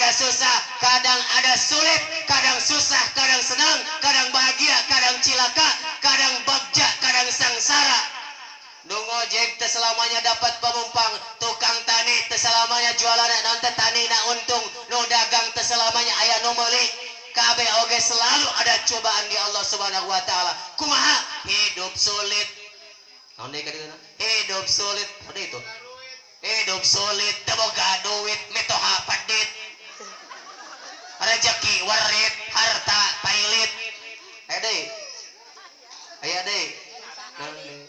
ada susah, kadang ada sulit, kadang susah, kadang senang, kadang bahagia, kadang cilaka, kadang bagja, kadang sengsara. Nu ngojek teu selamanya dapat penumpang, tukang tani teu selamanya jualan nanti tani na untung, nu dagang teu selamanya aya nu meuli. Kabeh oge selalu ada cobaan di Allah Subhanahu wa taala. Kumaha? Hidup sulit. Naon deui kadieuna? Hidup sulit. Apa itu? Hidup sulit, teu boga duit, mitoha pedit. Rezeki warit, harta pailit. Aya deui. Aya deui. Naon deui?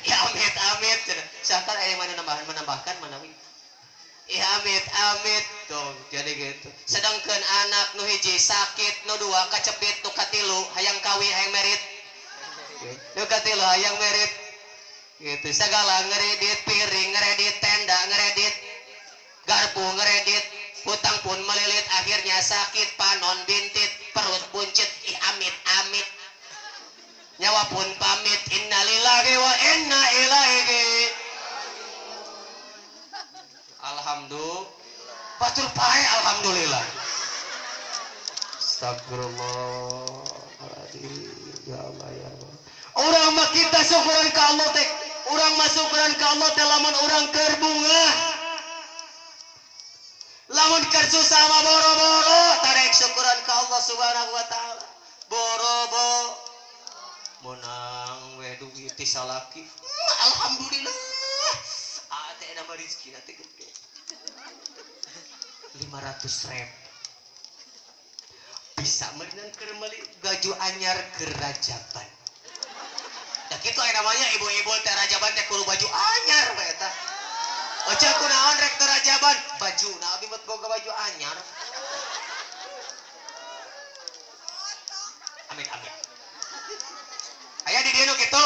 Ya amit amit cenah. Silakan aya mana nambahan menambahkan manawi. Ya amit amit tuh jadi gitu. Sedangkan anak nu hiji sakit, nu dua kacepit, nu katilu hayang kawin hayang merit. Nu katilu hayang merit. Gitu segala ngeredit piring, ngeredit tenda, ngeredit garpu, ngeredit hutang pun melilit, akhirnya sakit panon bintit, perut buncit. Ih amit amit. Nyawa pun pamit, innalillahi wa inna ilaihi. Alhamdulillah. Batur pae alhamdulillah. Astagfirullahaladzim. Ya Allah ya Allah. Urang mah kita syukuran ka Allah teh. Urang mah syukuran ka Allah teh lamun urang keur bungah. Lamun keur susah mah boro-boro tarek syukuran ka Allah Subhanahu wa taala. Boro-boro menang we duit ti salaki. Alhamdulillah. Ate nama rezeki nanti gede. 500 ribu bisa merenang keur meuli baju anyar keur rajaban. Da kitu aya namanya ibu-ibu teh rajaban teh kudu baju anyar we eta. Oce kunaon rek teu rajaban? Bajuna abi mah boga baju anyar. Amit amit. Aya di dieu nu kitu?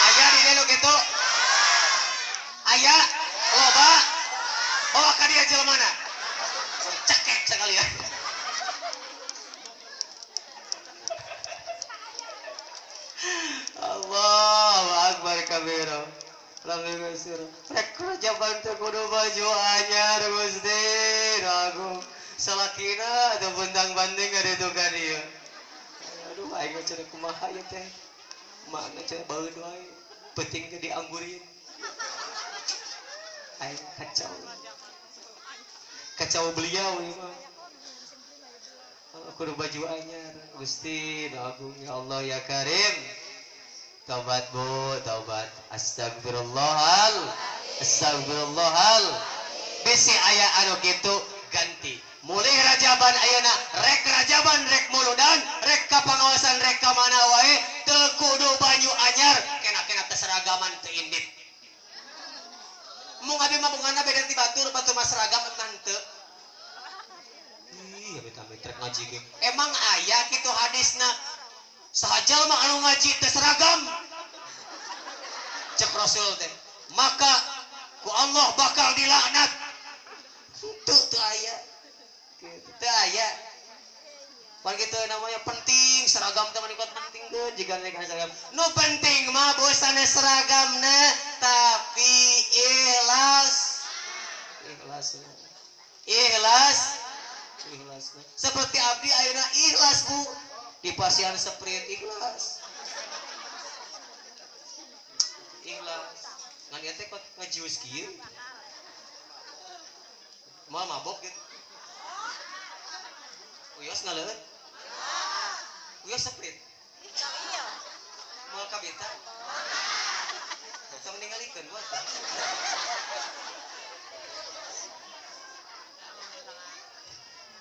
Aya di dieu nu kitu? Aya loba. Bawa ka dieu jelema na. Cekek sekalian. Allahu akbar kabira. Alhamdulillah. Rek rajaban teh kudu baju anyar Gusti agung. Salakina atau bentang-banting ka ditu ka dieu. Aduh aing mah cenah kumaha ieu teh. Mana cenah baeud wae. Peuting teh dianggurin. Aing kacau. Kacau beliau ieu mah. Kudu baju anyar Gusti agung ya Allah ya Karim. Taubat bu, taubat. Astagfirullahal, astagfirullahal. Bisi aya anu kitu ganti. Mulih rajaban ayeuna, rek rajaban rek muludan, rek ka pangaosan rek ka mana wae, teu kudu baju anyar, kena-kena teh seragaman teu indit. Mung abi mah bungana beda ti batur, batur mah seragam mah henteu. Ih, amit amit rek ngaji ge. Emang aya kitu hadisna? Sahajal mah anu ngaji teh seragam. Cek Rasul teh, maka ku Allah bakal dilaknat. Teu teu aya. Gitu teu aya. Pan kitu namanya penting seragam teh mah pentingkeun jiga nek seragam. Nu penting mah bosana seragamna tapi ikhlas. Ikhlas. Ikhlas. Ikhlas. Seperti abdi ayeuna ikhlas Bu. Di pasian seprit ikhlas. Ikhlas. Ngan ieu teh kok ngajius kieu. Moal mabok gitu. Uyos ngaleueut. Uyos seprit. Moal kabita. Tong ningalikeun buat.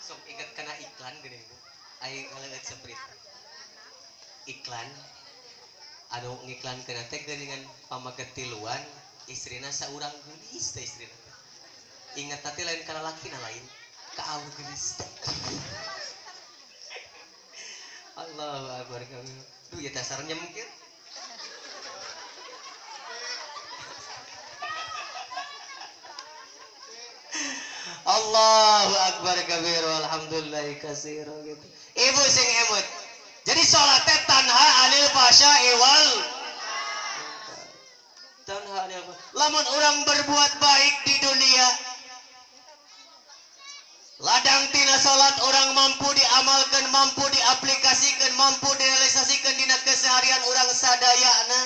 Sok inget kana iklan geuning Bu. Aing ngaleueut seprit. Iklan anu ngiklankeun teh geuningan pamaget tiluan, istrina saurang geulis teh istrina teh. Ingat teh lain kana lalakina lain, ka awewe geulis teh. Allahu akbar kami. Duh ya dasar nyemkir. Allahu akbar kabir walhamdulillahi katsira gitu. Ibu sing emut. Jadi salat teh tanha anil fahsya'i wal tanha anil. Lamun orang berbuat baik di dunia Ladang tina salat orang mampu diamalkan, mampu diaplikasikan, mampu direalisasikan dina keseharian orang sadayana.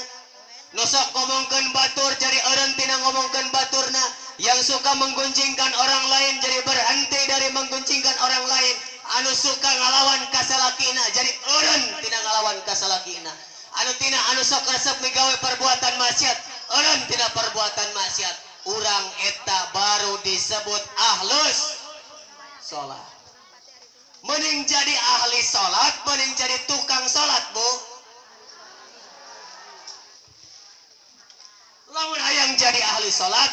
Nu sok ngomongkeun batur jadi eureun tina ngomongkeun baturna. Yang suka mengguncingkan orang lain jadi berhenti dari mengguncingkan orang lain. Anu suka ngalawan kasalakina jadi eureun tina ngalawan kasalakina. Anu tina anu sok resep migawe perbuatan maksiat, eureun tina perbuatan maksiat. Urang eta baru disebut ahlus sholat. Mending jadi ahli sholat, mending jadi tukang sholat, Bu. Lamun hayang jadi ahli sholat,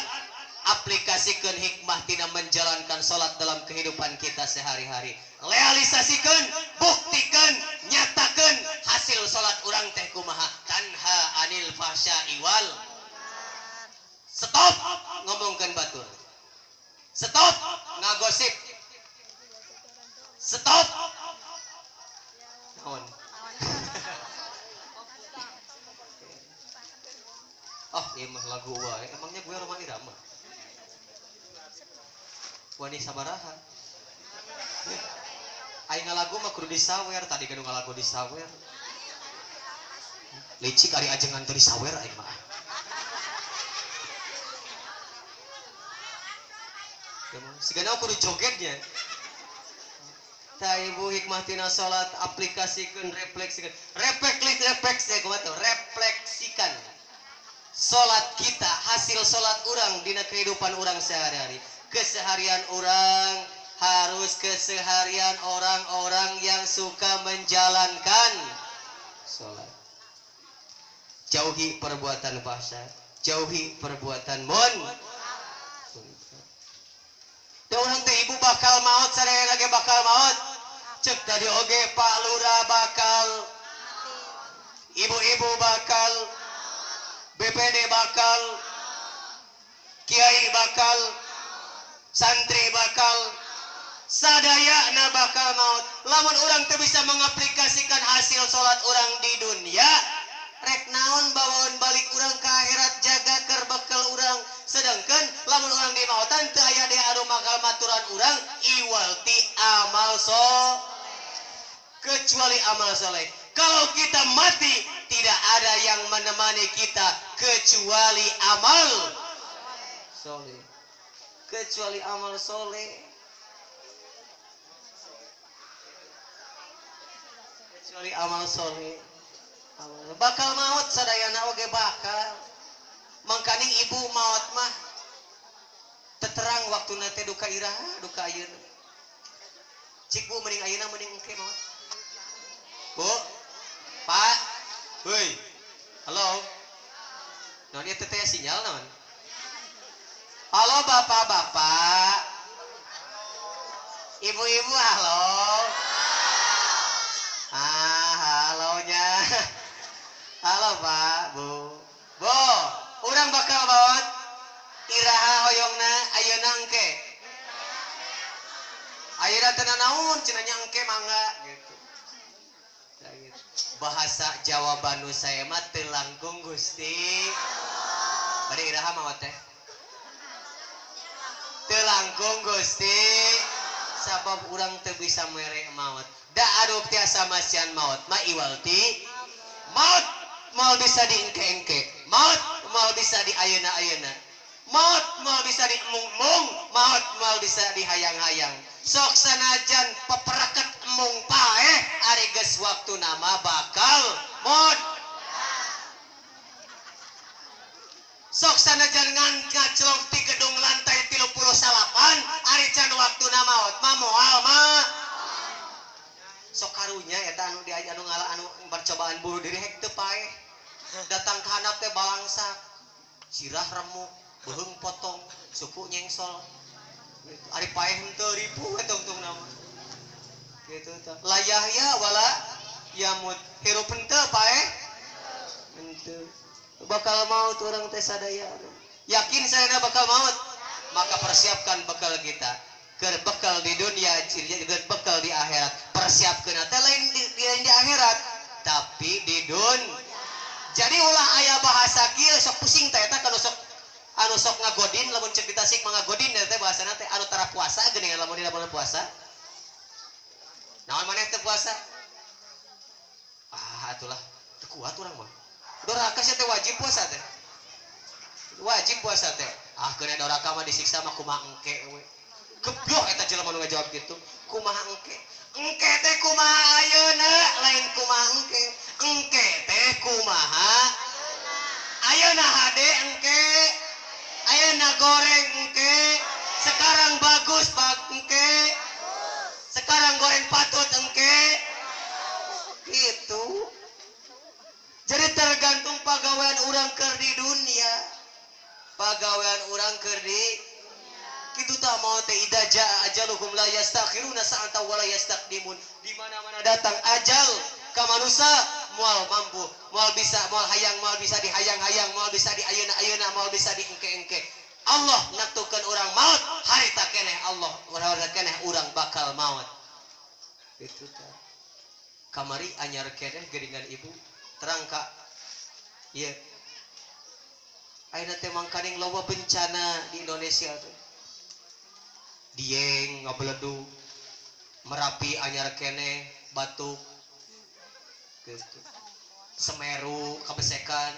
aplikasikan hikmah tina menjalankan sholat dalam kehidupan kita sehari-hari. Realisasikan, buktikan, nyatakan hasil sholat urang teh kumaha. Tanha anil fahsya'i wal. Stop ngomongkeun batur. Stop ngagosip. Stop. Naon? Oh, ieu mah lagu wae. Emangnya gue Rhoma Irama? Wani sabaraha? Aing ngalagu mah kudu disawer, tadi kan ngalagu disawer. Licik ari ajengan teu disawer aing mah. Sigana kudu jogetnya. Ta ibu hikmah tina salat aplikasikeun, refleksikeun. Refleksi kumaha tuh? Refleksikan. Salat kita, hasil salat urang dina kehidupan urang sehari-hari. Keseharian urang harus keseharian orang-orang yang suka menjalankan salat. Jauhi perbuatan fahsya, jauhi perbuatan munkar. Da urang teh ibu bakal maot, sadayana ge bakal maot. Cek tadi oge Pak Lurah bakal, ibu-ibu bakal, BPD bakal, kiai bakal, santri bakal, sadayana bakal maut. Lamun urang teu bisa mengaplikasikan hasil salat urang di dunia, rek naon bawaon balik urang ke akhirat, jaga keur bekel urang. Sedangkan lamun urang di mautan teu aya deui anu bakal maturan urang iwal ti amal soleh, kecuali amal soleh. Kalau kita mati tidak ada yang menemani kita kecuali amal soleh, kecuali amal soleh, kecuali amal soleh. Bakal maut sadayana oge bakal. Mangkaning ibu maut mah teterang waktuna teh duka iraha duka ayeuna. Cik bu mending ayeuna mending engke maut. Bu, Pak, heuy. Halo. Naon ieu teh sinyal naon? Halo bapak-bapak. Ibu-ibu halo. Ah, halonya. Halo Pak, Bu. Bu, urang bakal maot. Iraha hoyongna ayeuna engke. Ayeuna teu nanaon cenah nya engke mangga gitu. Bahasa jawaban nu saya mah teu langkung Gusti. Bade iraha maot teh? Teu langkung Gusti. Sabab urang teu bisa mere maot. Da aduh tiasa masian maot mah iwal ti maot moal bisa diengke-engke, maot moal bisa di ayeuna-ayeuna, maot moal bisa di emung-emung, maot moal bisa dihayang-hayang. Sok sanajan peperaket emung paeh ari geus waktuna mah bakal maot. Sok sanajan ngan ngaclok ti gedung lantai 38 ari can waktuna maot mah moal mah. Sok karunya eta anu di anu ngala anu percobaan bunuh diri hek teu paeh. Datang ka handap teh balangsak, sirah remuk, beuheung potong, suku nyengsol. Ari paeh henteu ripuh we tungtungna mah. Kitu tah. La yahya wala yamut. Hirup henteu paeh? Henteu. Bakal maut urang teh sadaya. Yakin sadayana bakal maut? Maka persiapkan bekal kita. Keur bekal di dunia, keur bekal di akhirat. Persiapkeun teh lain di akhirat, tapi di dunia. Jadi ulah aya bahasa kieu sok pusing teh eta kana sok Anu sok ngagodin lamun cek di Tasik mah ngagodin eta teh bahasana teh anu tara puasa geuningan lamun dina bulan puasa. Naon maneh teu puasa? Ah atulah teu kuat urang mah. Doraka sia teh wajib puasa teh. Wajib puasa teh. Ah keuna doraka mah disiksa mah kumaha engke we. Geblok eta jelema nu ngajawab kitu. Kumaha engke? Engke teh kumaha ayeuna, lain kumaha engke. Engke teh kumaha ayeuna hade engke. Ayeuna goreng engke. Sekarang bagus bag engke. Sekarang goreng patut engke. Gitu. Jadi tergantung pagawean urang keur di dunia. Pagawean urang keur di kitu tah mau teh idza jaa ajaluhum la yastakhiruna sa'atan wa la yastaqdimun. Di mana-mana datang ajal ka manusia moal mampu, moal bisa, moal hayang, moal bisa dihayang-hayang, moal bisa di ayeuna-ayeuna, moal bisa di engke-engke. Allah nentukeun urang maut, harita keneh Allah, harita keneh urang bakal maut. Itu tah. Kamari anyar keneh geuningan ibu terang ka ieu. Ayeuna teh mangkaning loba bencana di Indonesia tuh. Dieng ngabeledug, Merapi anyar keneh batuk gitu. Semeru kabesekan.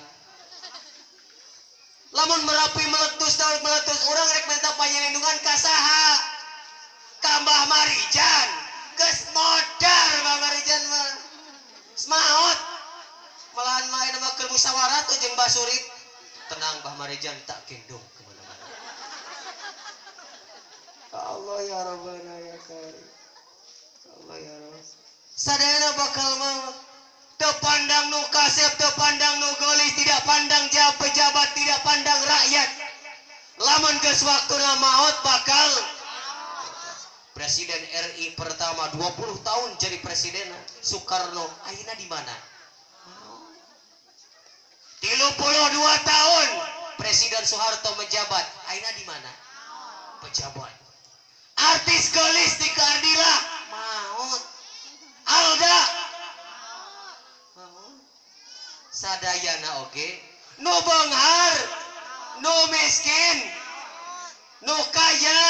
Lamun Merapi meletus tahun meletus urang rek minta panyelindungan ka saha? Ka Mbah Marijan. Geus modar Mbah Marijan mah. Semaot. Malahan mah ayeuna mah keur musyawarah tuh jeung Mbah Surip. Tenang Mbah Marijan tak gendong kemana-mana. Allah ya Rabbana ya Karim. Allah ya Rabb. Sadayana bakal maut. Teu pandang nu kasep, teu pandang nu geulis, tidak pandang pejabat, tidak pandang rakyat. Lamun geus waktuna maut bakal. Presiden RI pertama 20 tahun jadi presiden Soekarno, ayeuna di mana? 32 tahun Presiden Soeharto menjabat, ayeuna di mana? Pejabat. Artis geulis di Ardila maut. Alda maut. Sadayana oge nu beunghar, nu miskin, nu kaya,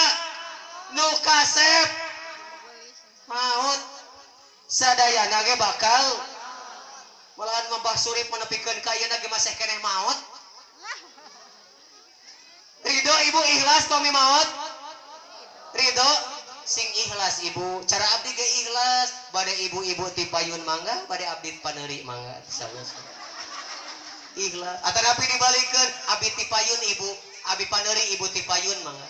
nu kasep maut. Sadayana ge bakal. Malahan mah Mbah Surip menepikeun ka ayeuna ge masih keneh maut. Ridho ibu ikhlas pami maut? Ridho sing ikhlas ibu. Cara abdi ge ikhlas, bade ibu-ibu ti payun mangga, bade abdi paneuri mangga. Ikhlas. Atanapi dibalikeun abdi ti payun ibu, abdi paneuri ibu ti payun mangga.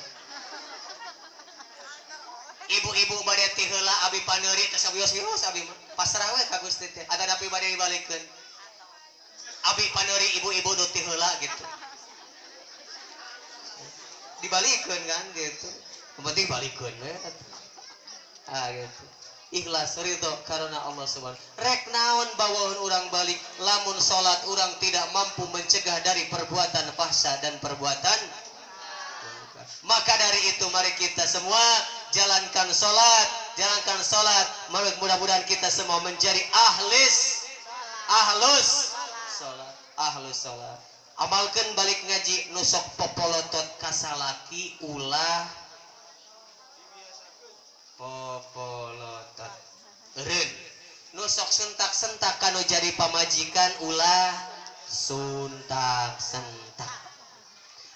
Ibu-ibu bade ti heula abdi paneuri teh sawios-wios abdi mah. Pasrah we ka Gusti teh. Atanapi bade dibalikeun abdi paneuri ibu-ibu nu ti heula gitu. Dibalikeun kan gitu. Yang penting balikeun we. Ah gitu. Ikhlas ridho karena Allah Subhanahu. Rek naon bawaun urang balik lamun salat urang tidak mampu mencegah dari perbuatan fahsya dan perbuatan. Maka dari itu mari kita semua jalankan salat, jalankan salat. Mudah-mudahan kita semua menjadi ahlus salat, ahlus salat. Amalkeun balik ngaji nu sok popolotot kasalaki ulah popolotot. Eureun nu sok sentak-sentak kanu jadi pamajikan ulah suntak-sentak.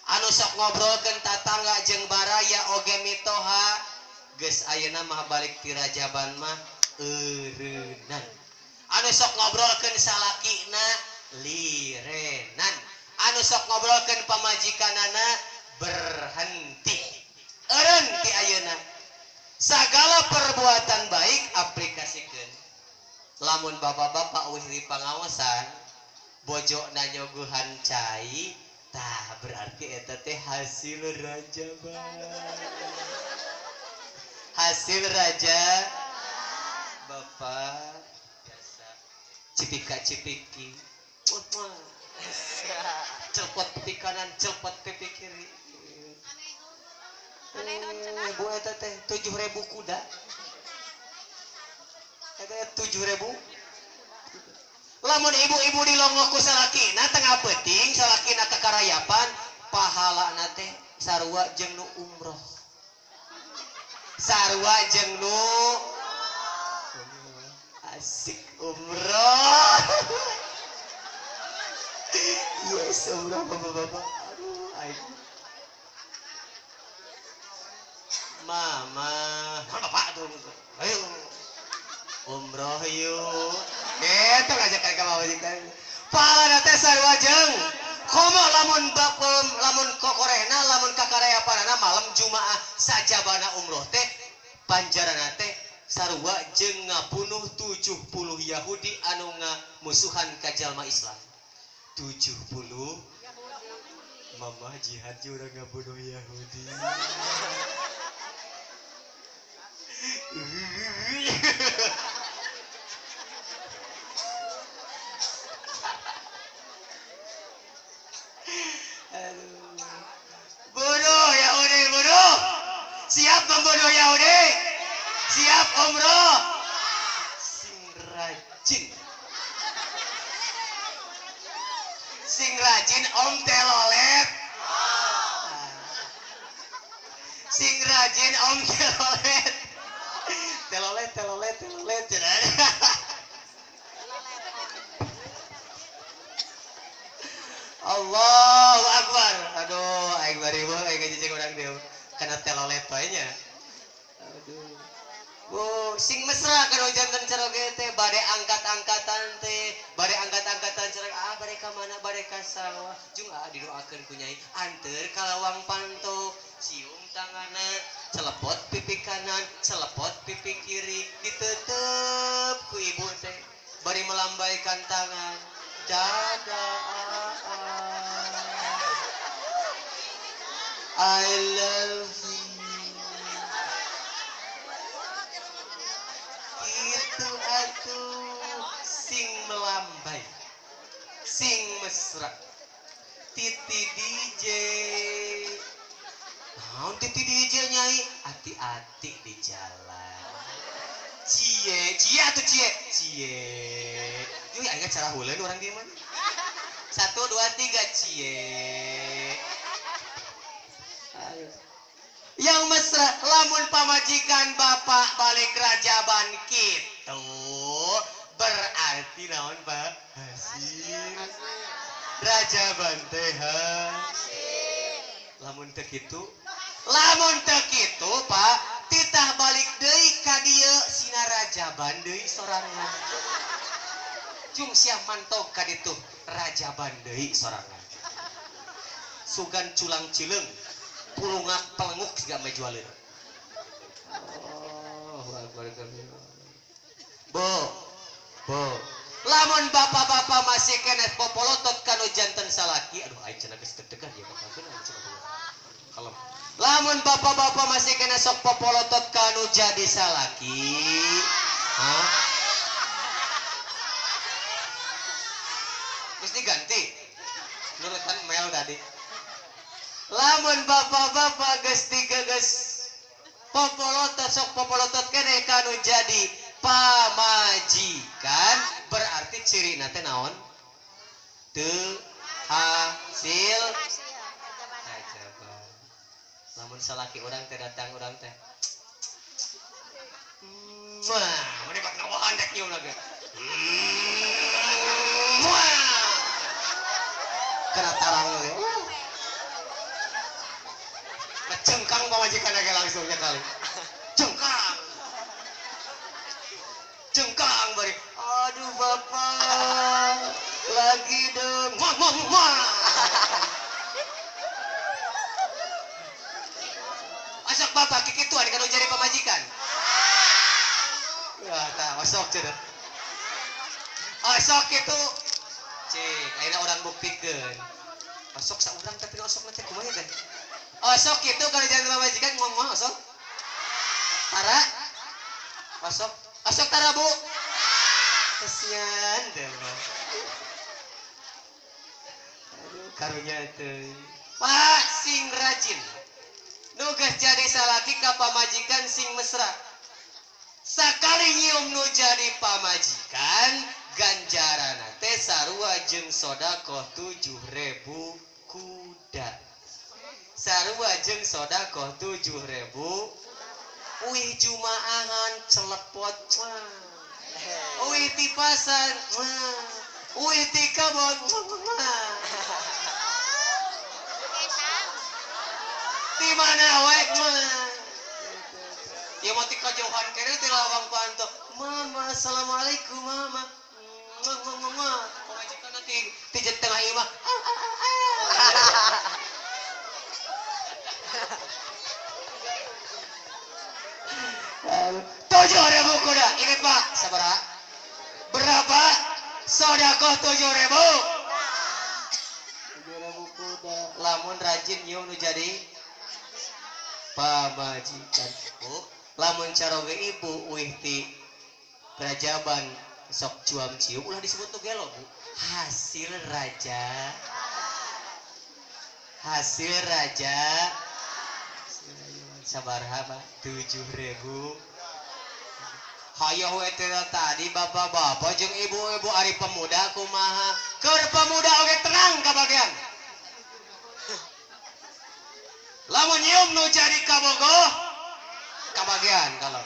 Anu sok ngobrolkeun tatangga jeung baraya oge mitoha geus ayeuna mah balik ti Rajaban mah eureunnan. Anu sok ngobrolkeun salakina lirenan. Anu sok ngobrolkeun pamajikanana berhenti. Eureun ti ayeuna. Segala perbuatan baik aplikasikeun. Lamun bapak-bapak eueuh di pangaosan bojona nyoguhan cai, tah berarti eta teh hasil rajaban. Hasil raja bapak biasa cipika cipiki, celpot pipi kanan, celpot pipi kiri. Bu eta teh 7.000 kuda. Eta 7.000. Lamun ibu-ibu dilongok ku salakina tengah peuting, salakina kakarayapan, Pahalana teh sarua jeung nu umroh. Sarua jeung nu asik umroh. Yes, umroh bapak-bapak. Aduh, aing. Mama, bapak tuh. Ayo. Umroh yuk. Gitu ngajakan ka pamajikan. Pahalana teh sarua jeung komo lamun lamun kokorehna lamun kakareapanana malam Jumaah sajabana umroh teh panjarana teh sarua jeung ngabunuh 70 Yahudi anu ngamusuhan ka jalma Islam. 70 Mama jihad urang ngabunuh Yahudi. Aduh. Bunuh Yahudi, bunuh. Siap membunuh Yahudi. Siap umroh. Sing rajin. Sing rajin om telolet. Sing rajin om telolet. Telolet, telolet, telolet. Allahu Akbar. Aduh, aing bari mah aing ngajejeng urang deui. Kana telolet wae nya. Aduh. Bu, sing mesra kana janten caroge teh bade angkat-angkatan teh, bade angkat-angkatan caroge ah bade ka mana bade ka sawah. Jung ah didoakeun ku nyai anteur ka lawang panto, cium tanganna, celepot pipi kanan, celepot pipi kiri, ditetep ku ibu teh bari melambaikan tangan. Dadah, I love you. Itu atuh sing melambai, sing mesra. Titi DJ, naon titi DJ nyai? Hati-hati di jalan. Cie, cie atuh cie, cie. Yuk, aing cara huleun urang di mana? 1, 2, 3, cie. Ayo. Yang mesra, lamun pamajikan bapak balik rajaban kitu, berarti naon Pak? Hasil. Rajaban teh hasil. Lamun teu kitu, lamun teu kitu Pak, titah balik deui ka dieu sina rajaban deui sorangan. Jung sia mantau ka ditu rajaban deui sorangan. Sugan culang cileung, pulungak pelenguk siga majualeun. Allahu akbar kabir. Bu, bu. Lamun bapak-bapak masih keneh popolotot kanu janten salaki, aduh aing cenah geus deg-degan ya bapak aing cenah. Kalem. Lamun bapak-bapak masih keneh sok popolotot kanu jadi salaki, hah? Terus diganti nurutan mail tadi. Lamun bapak-bapak geus digeges popolotot sok popolotot keneh kanu jadi pamajikan, berarti ciri nate naon? Teu hasil rajaban. Lamun salaki urang teh datang urang teh. Wah, meni kok nawahan dek nyium lagi. Wah. Kena tarang lagi. Cengkang pamajikan lagi langsung kali. Cengkang. Cengkang bari. Aduh bapak, lagi dong. Wah, wah, wah. Masuk bapak kikituan kalau jadi pamajikan. Wah, tah osok cenah. Osok itu. Cik, ayeuna urang buktikeun. Osok saurang tapi osok teh kumaha teh? Osok itu kalau jadi pamajikan ngomong osok. Tara. Osok, osok tara bu. Kesian deh. Aduh, karunya teh. Pak sing rajin. Nugas jadi salaki ka pamajikan sing mesra. Sakali nyium nu jadi pamajikan, ganjaran teh sarua jeung sodakoh 7.000 kuda. Sarua jeung sedekah 7.000. Uih jumaahan celepot. Uih ti pasar. Uih ti kebon. Di mana wae? Ya mau ti kajauhan kene ti lawang panto. Mama, assalamualaikum mama. Mama. Pamajikan ti ti tengah imah. Ah. 7.000 kuda. Ingat Pak, sabaraha? Berapa? Sedekah 7.000. 7.000 kuda. Lamun rajin nyium nu jadi pamajikan. Bu, lamun caroge ibu uih ti Rajaban sok cuam cium ulah disebut nu gelo, Bu. Hasil raja. Hasil raja. Sabaraha, Pak? 7.000. Hayo we teh tadi bapak-bapak jeung ibu-ibu ari pemuda kumaha? Keur pemuda oge tenang kabagian. Lamun nyium nu jadi kabogoh kabagian kalau.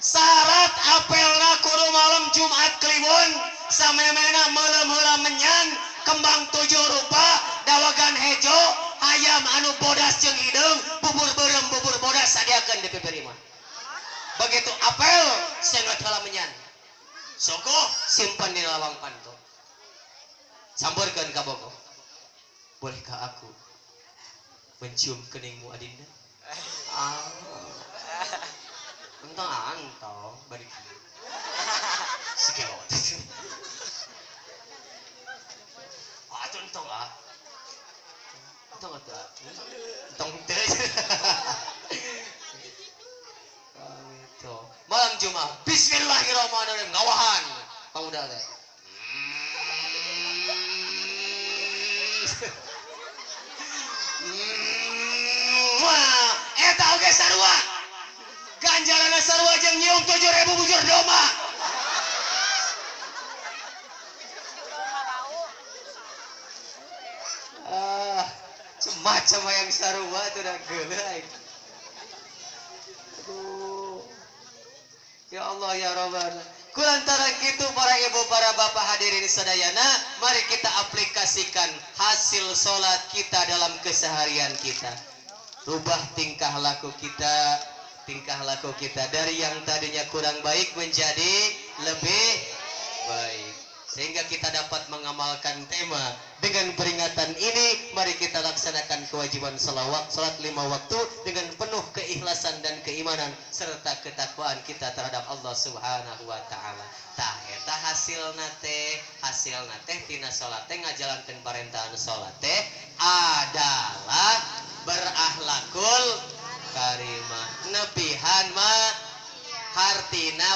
Syarat apelna kudu malam Jumat Kliwon samemena meuleum heula menyan kembang 7 rupa dawagan hejo hayam anu bodas jeung hideung bubur beureum bubur bodas sadiakeun di pipir imah. Begitu apel sengat heula menyan sogoh simpan di lawang panto sampeurkeun ka bogoh. Bolehkah aku mencium keningmu adinda? Ah. Entong antong bari kieu. Si kelot. Ah, atuh entong ah. Entong atuh ah. Entong teu. Gitu. Malam Jumat, bismillahirrahmanirrahim, ngawahan. Pemuda teh. Wah, eta oge sarua. Ganjaranna sarua jeung nyium 7.000 bujur domba. Ah, macam yang sarua tuh dah geuleuh aing. Aduh. Ya Allah ya Rabbana. Kulantaran kitu para ibu para bapak hadirin sadayana, mari kita aplikasikan hasil salat kita dalam keseharian kita. Rubah tingkah laku kita, tingkah laku kita dari yang tadinya kurang baik menjadi lebih baik. Sehingga kita dapat mengamalkan tema dengan peringatan ini, mari kita laksanakan kewajiban salat 5 waktu dengan penuh keikhlasan dan keimanan serta ketakwaan kita terhadap Allah Subhanahu wa taala. Tah eta hasilna teh, hasilna teh tina salat teh ngajalankeun parentahan salat teh adalah berakhlakul karimah. Nepihan mah hartina